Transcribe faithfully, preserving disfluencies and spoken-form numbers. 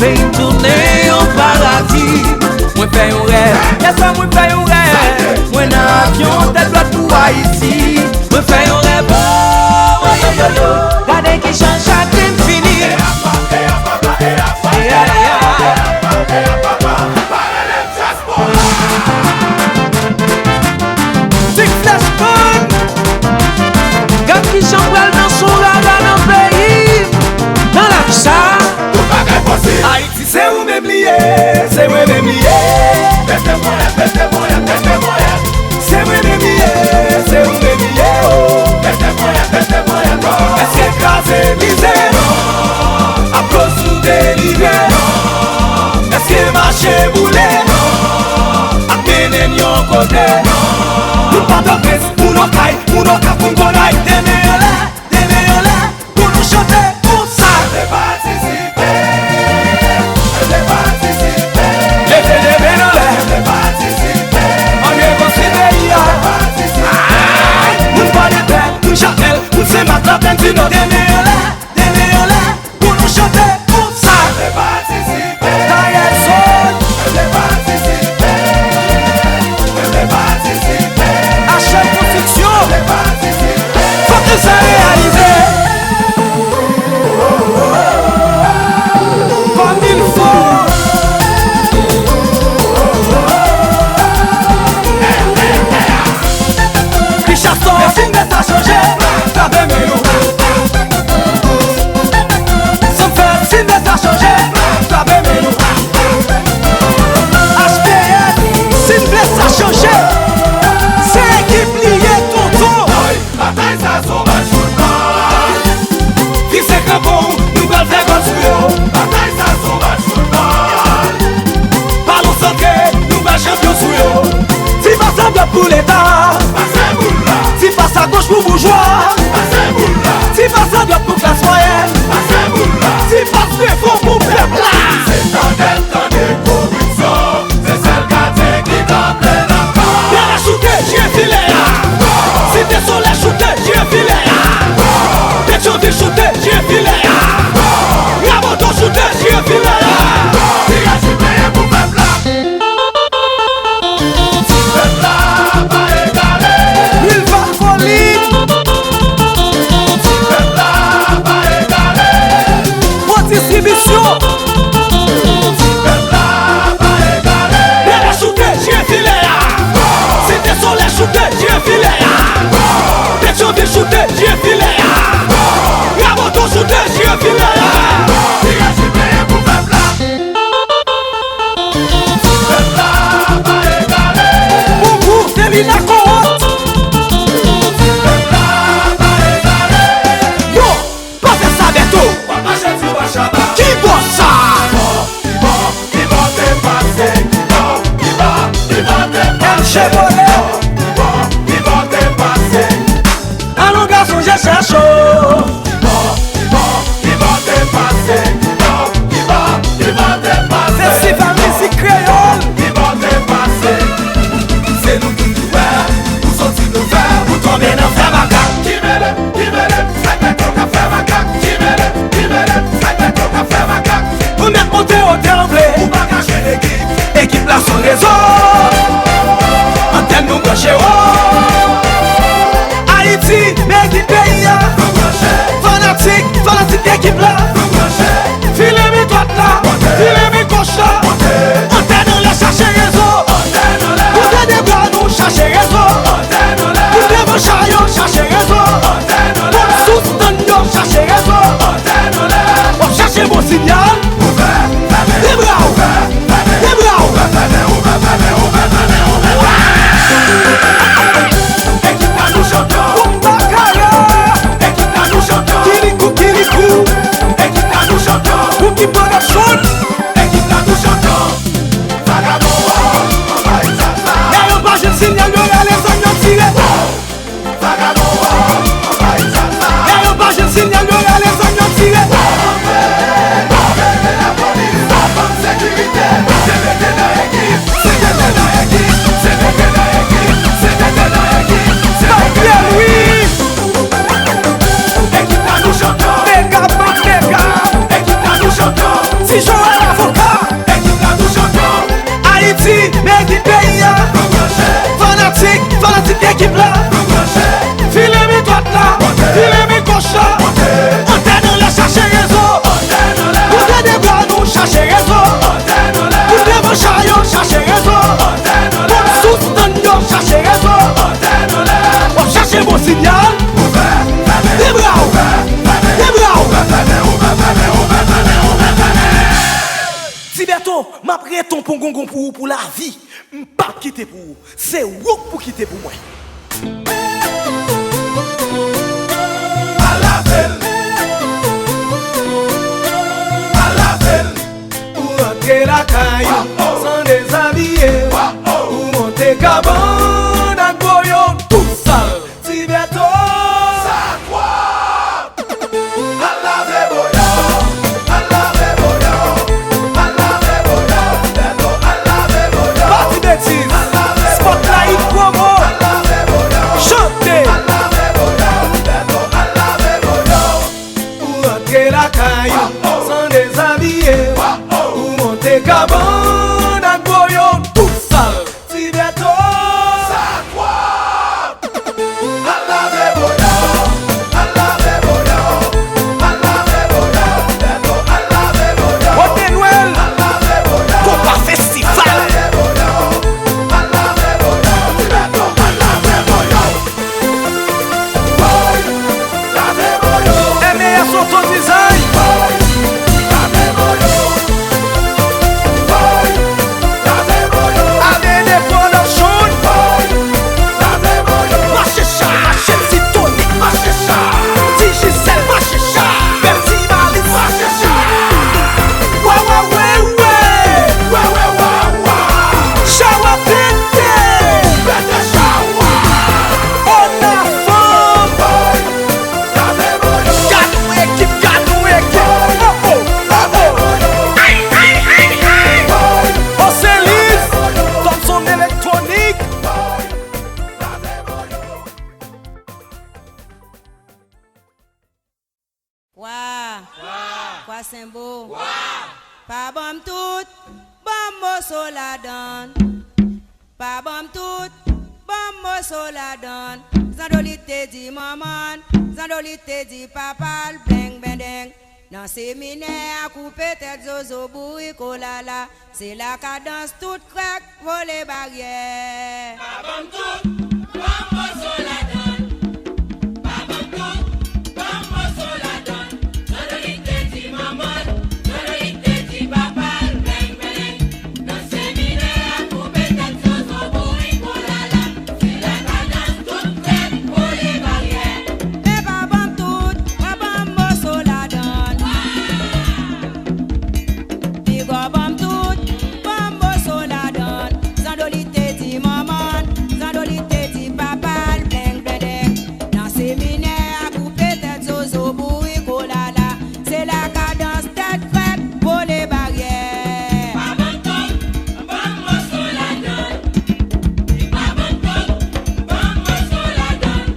Peyi m tounen yon paradi. Mwen fè yon rèv, yèswa mwen fè yon rèv. Mwen nan avyon tèt dwat pou Ayiti. Mwen fè yon rèv, oh, oh, yo, yo, yo. Gade kijan chagren m fini. Yeah, yeah. Big Flash Band. Gad kijan m pral danse yon raga nan peyi m, nan lavi sa. Tout bagay posib. Ayiti se ou menm li ye, se mwen menm li ye. Pete mwen, pete mwen, pete mwen. Se mwen menm li ye, se ou menm li ye, oh. Pete mwen, pete mwen ankò. Èske kraze mizè? Non. Aplos nou delivre? Non. Èske mache boule? Non. Ap mennen n yon kote? Non. Nou Pòtoprens, moun Okay, moun Okap, moun Gonayiv, de men anlè, de men anlè. Pou nou chante konsa. Leve patisipe, leve patisipe. Leve de men anlè. Leve patisipe. Ann rekonstwi peyi a. Leve patisipe. Ay, moun Pòdepè, moun Chapèl, moun Senmak, Laplèn, Dinò, de men anlè, de men anlè. Pou nou chante konsa. Leve patisipe. Dayè zòn. Leve patisipe. Leve patisipe. Achèv konstriksyon. Leve patisipe. Fòk nou fè reyalize. Kòm il fo. Richard Star, si n vle sa chanje, frape men nou. Sanfèt, si n vle sa chanje, frape men nou. H P N, si n vle sa chanje, se ekip li ye, tonton. Batay sa se yon match foutbòl. Fixé crampon, nou pral fè gòl sou yo. Batay sa se yon match foutbòl. Balon santre, nou pral chanpyon sou yo. Ti pas a dwat pou Leta. Pase boul la. Ti pas a goch pou boujwa. Pase boul la. Ti pas a dwat pou klas mwayèn. Pase boul la. Ti pas defo pou pèp la. Se tande, tande koripsyon. Se sèl gadyen ki kanpe nan kan. Pèlè choute, jwe filè a. Site Solèy choute, jwe filè a. Petyonvil choute, jwe filè a. Raboto choute, jwe filè a. Tiraj li peye pou pèp la. Ti pèp la pa egare. Lwil Valfoli. Ti pèp la pa egare. Bon distribisyon. Ti pèp la pa egare. Pèlè choute, jwe filè a. Site Solèy choute, jwe filè a. Petyonvil choute, jwe filè a. Raboto choute, jwe filè a. Tiraj li peye pou pèp la. Ti pèp la pa egare. Boubou, Selina Kowòt. Ti pèp la pa egare. Yo, pa fè sa, Bèto. W ap mache sou bò chaba. Ki bò sa? Ki bò, ki bò, ki bò te pase? Ki bò, ki bò, ki bò te pase? M J Bonè. Ki bò, ki bò, ki bò te pase? Alon gason, je chèche w. Ki bò, ki bò, ki bò te pase? Ki bò, ki bò, ki bò te pase? Festival mizik kreyòl. Ki bò te pase? Se nou ki wè, ou soti nou fè, ou tonbe nan fè makak. Ki mele, ki mele, sa k fè yo ka fè makak? Ki mele, ki mele, sa k fè yo ka fè makak? Ou mèt monte otè w vle. Ou pa ka jwe lekip. Ekip la se yon rezo. Antèn nou branche wo. Ayiti, men ekip peyi a. Fanatik, fanatik ekip la. File men dwat la, file men goch la. Antèn anlè, chache rezo. Pou tande bra nou, chache rezo. Pou devan chay yo, chache rezo. Pou sou stand yo, chache rezo. W ap chache bon sinyal. Ouvè, fèmen, ouvè, fèmen, ouvè, fèmen, ouvè, fèmen, ouvè, fèmen. Bon gongon pou ou pou lavi, m p ap kite pou ou. Se ou k pou kite pou mwen. Al lave l. Al lave l. Ou rantre lakay ou san dezabiye. Ou monte kabann ak boyo tout sal. Ti Bèto. Sa twòp. Al lave boyo. Al lave boyo. Al lave boyo. Bèto, al lave boyo. Pa di betiz. Al lave boyo. Spotlight promo. Al lave boyo. Chante. Al lave boyo. Bèto, al lave boyo. Ou rantre lakay ou san dezabiye. Ou monte kabann ak boyo tout sal. Ti Bèto. Sa twòp. Al lave boyo. Al lave boyo. Al lave boyo. Bèto, al lave boyo. Kote Nwèl? Al lave boyo. Konpa festival. Al lave boyo. Al lave boyo. Ti Bèto, al lave boyo. Woy. Lave boyo. M A S Auto Design. Woy. Lave boyo. Woy. Lave boyo. A D D Production. Woy. Lave boyo. Mache cha. Mache Ti Tony. Mache cha. Digicel. Mache cha. Bèl Ti Malis. Mache cha. Wè, wè, wè, wè. Wè, wè, wè, wè. Chawa pete. Pete chawa. Ona fanm. Woy. Gad yon ekip, gad yon ekip. Oh, oh, oh, oh. Ay, ay, ay, ay. Oseliz, Thomson Electronic. Wa. Wa. Kwa Senbo. Wa. Pa ban m tout, ban m moso ladann. Pa ban m tout, ban m moso ladann. Zandolit te di manman l, Zandolit te di papa l, bleng bendeng. Nan seminè a, koupe tèt zozo, bourik olala. Se la kadans tout krèk, vole baryè. Pa ban m tout,